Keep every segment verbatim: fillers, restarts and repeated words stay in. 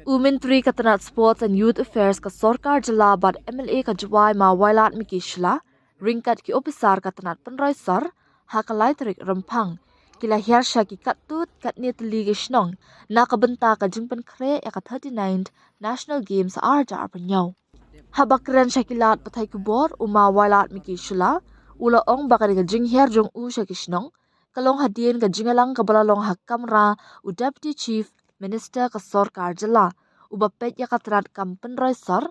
U Myntri ka tnat Sports and Youth Affairs ka sorkar jylla bad M L A ka Jowai Ma Wailadmiki Shylla ryngkat ki ophisar ka tnat pynroi sor ha ka lai tarik Rymphang ki la hiar sha ki katto katne tylli ki shnong na ka bynta ka jingpynkhreh ïa ka thirty-ninth National Games arja arphew. Haba kren sha ki lad pathai khubor u Ma Wailadmiki Shylla u la ong ba ka dei ka jinghiar jong u sha ki shnong ka long hadien ka jingïalang kaba la long ha kamra u Deputy Chief Minister ka sorkar jylla uba peit ïa ka tnat kam pynroi sor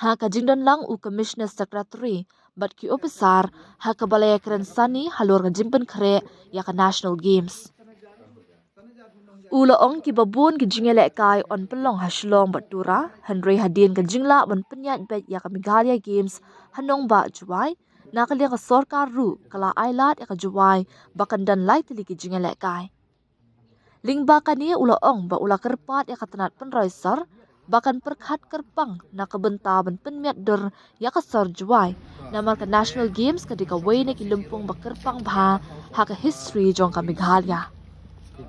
ha ka jingdon lang u Commissioner Secretary bad ki ophisar ha kaba la ïakren sani halor ka jingpynkhreh ïa ka National Games. U la ong kiba bun ki jingïalehkai yn pynlong ha Shillong bad Tura hynrei hadien ka jinglah ban pynïaid beit ïa ka Meghalaya Games ha nongbah Jowai na ka liang ka sorkar ruh ka la ai lad ïa ka Jowai ba kan don lai tylli ki jingïalehkai. Lyngba kane u la ong ba u la kyrpad ïa ka tnat pynroi sor ba kan pyrkhat kyrpang na ka bynta ban pynmiat dur ïa ka sor Jowai namar ka National Games ka dei kawei na ki lympung ba kyrpang bha ha ka history jong ka Meghalaya.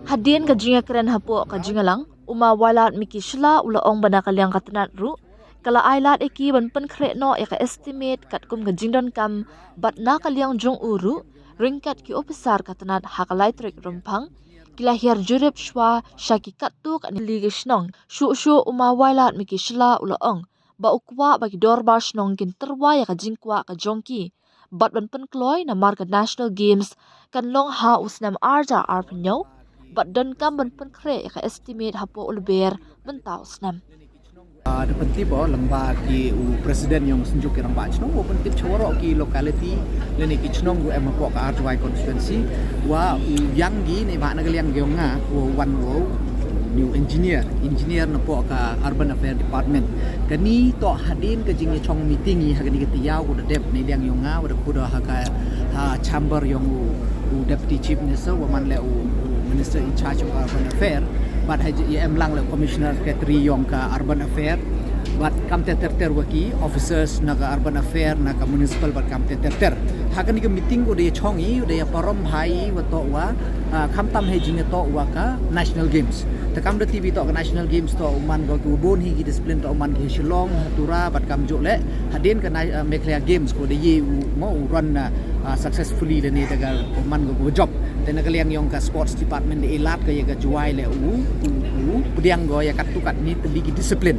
Hadien ka jingïakren hapoh ka jingïalang u Ma Wailadmiki Shylla u la ong ba na ka liang ka tnat ruh ka la ai lad ïa ki ban pynkhreh noh ïa ka estimate katkum ka jingdonkam bad na ka liang jong u ruh ryngkat ki ophisar ka tnat ha ka lai tarik Rymphang ki la hiar jurip shuwa sha ki katto katne tylli ki shnong shuh shuh u Ma Wailadmiki Shylla u la ong ba u kwah ba ki dorbar shnong kin tyrwa ïa ka jingkwah ka jong ki bad ban pynkloi namar ka National Games kan long ha u snem arja arphew bad donkam ban pynkhreh ïa ka estimate hapoh u lber mynta u snem. Da pyntip o lyngba ki u president yong Synjuk ki Rangbah Chnong u pyntip cha waroh ki locality lane ki chnong u em hapoh ka R Jowai constituency wa u yang gi ne ba na ka liang yong nga u wan u new engineer engineer na poh ka urban affair department. Kani to hadien ka jingïachong meeting i ha kani ka tiaw u da dep ne liang yong nga u da khuda ha ka ha chamber yong u u Deputy Chief Minister wa man le u Minister in charge of urban affair bad ha ïa em lang le Commissioner Secretary yong ka urban affair bad kam ter ter wa ki officers na ka urban affair na ka municipal bad kam ter ter. Ha kani ka meeting u da ïa chong i u da ïa parom bha i wa to wa khamtam ha jingïatoh wa ka National Games. Te kam da tip i to ka National Games to u man ko ki u bun hi ki discipline to u man ki Shillong Tura bad kam juh le hadien ka Meghalaya Games ko da ïa u mo u run successfully lane da ka man ka jop. Te na ka liang yong ka sports department da i lad ka ïa ka Jowai le u u pdiang go ïa katto katne tylli ki discipline.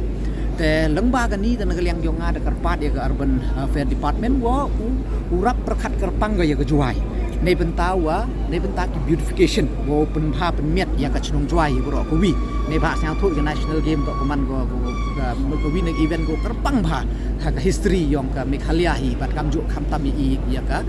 Te lyngba kani te na ka liang yong nga da kyrpad ïa ka urban affair department wa u u rap pyrkhat kyrpang go ïa ka Jowai. Nei bynta wa nei bynta ki beautification wa u pynbha pynmiat ïa ka chnong Jowai baroh kawi. Nei ba sngewthuh ka national game to ka man go go kawi na event go kyrpang bha ha ka history yong ka Meghalaya hi bad kam juh khamtam ïa ka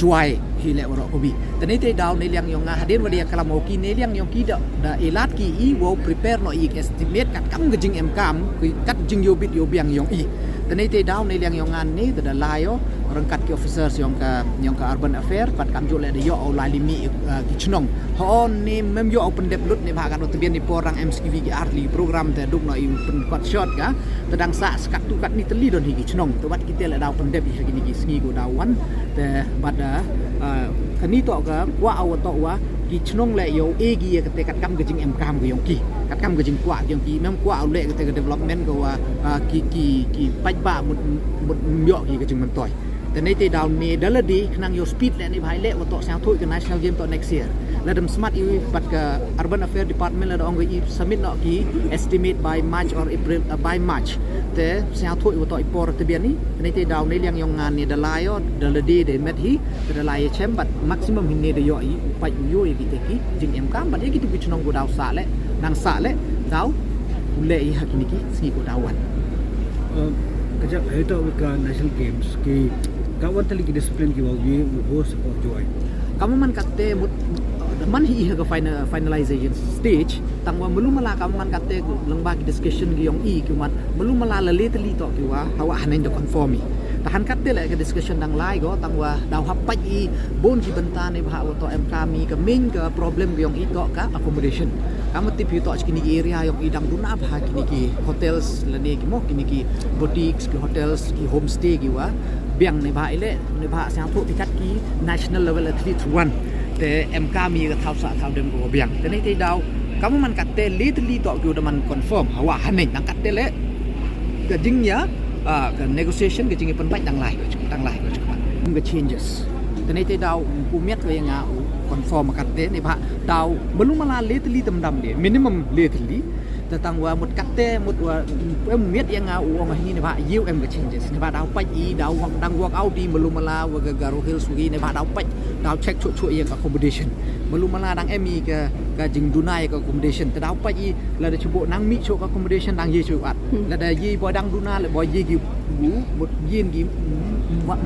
Jowai hi le baroh kawi. Te nei te daw nei liang yong nga hadien wa da ïa klam o ki nei liang yong ki da da i lad ki i wa u prepare noh i ka estimate kat kam ka jingem kam kat jingïoh bit ïoh biang yong i. Te nei te daw nei liang yong nga nei te da lai o ryngkat ki officers yong ka yong ka urban affair bad kam juh le da ïoh o lai limi ki chnong. Ho ne mem ïoh o pyndep lut ne ba ka no te bian ni por rang M S K V ki ar li program te duk no i pynkot shot ka te dang sa skat tu kat ni te li don hi ki chnong te wat ki te le daw pyndep i ha ki ni ki sngi ko daw wan te bad kani to ka kwah o to wa ki chnong le ïoh e gi ïa kate kat kam ka jingem kam ka yong ki kat kam ka jingkwah yong ki mem kwah o le kate ka development ka wa ki ki ki pait ba mut mut ïoh ki ka jingmyntoi. Te nei te daw ne da la di khnang ïoh speed le ni bhai le wa to sngewthuh ka national game to next year. La dem smat i pat ka urban affair department la da ong i submit no ki estimate by March or April by March. Te sngewthuh i wa to i por te bian ni. Te nei te daw ne liang yong nga ne da la ïoh da la di de met hi te da la ïa chem bad maximum hi ne da ïoh i pait u ïoh ïa ki te ki jingem kam bad ïa ki tu ki chnong ko daw sa le nang sa le daw u le i ha ki ni ki sngi ko daw wan. Ka jak hai to ka national games ki ka wan tali ki discipline ki wa wi u host or joy. Ka man kate mut man hi i ha ka final finalization stage tang wa mulu mala ka man kate lengba ki discussion ki yong i ki man mulu mala la le tali to ki wa hawa hanen da conform i. Tahan kate le ka discussion dang lai go tang wa daw hap pait i bun ki bynta ne bha wa to em kami ka main ka problem ki yong i to ka accommodation. Ka mut tip hi to ki ni ki area yong i dang duna bha ki ni ki hotels la ne ki mo ki ni ki boutiques ki hotels ki homestay ki wa biang ne bha i le ne bha sngewthuh ki kat ki national level athlete wan te em kami ka thaw sa thaw dem ko biang te ne te daw Ka man katte le tylli toh ki u da man confirm hawa haneng nang katte le ka jingïa, ah, ka negotiation ka jingïa pynbait dang lai ka, dang lai ka, ka changes. Te ne te daw u miat wa ïa nga u confirm katte ne ba daw malu mala le tylli tam dam de minimum le tylli. Te tang wa mut katte mut wa em miat ïa nga u ong hi ne ba ïa em ka changes ne ba daw pait i daw dang work out i malu mala wa ka Garo Hills wi ne ba daw pait daw check chuh chuh ïa ka accommodation. Malu mala dang em i ka ka jingduna ïa ka accommodation te daw pait i lada chuh bo nang mi chuh ka accommodation dang ïa chuh at. Lada ïa bo dang duna le bo ïa gi bu mut ïa gi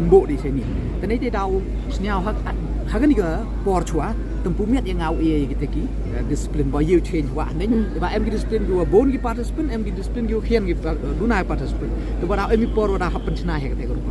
mbo di seni. Te ne te daw sniaw ha ha ni ka por chwa tempu miat ïa nga u ïa ki te ki discipline bo ïa change wa ne. Ba em ki discipline ki wa bon ki participant em ki discipline ki khian ki duna participant. Te ba daw em i por wa da happen chna he ka te ka rupa.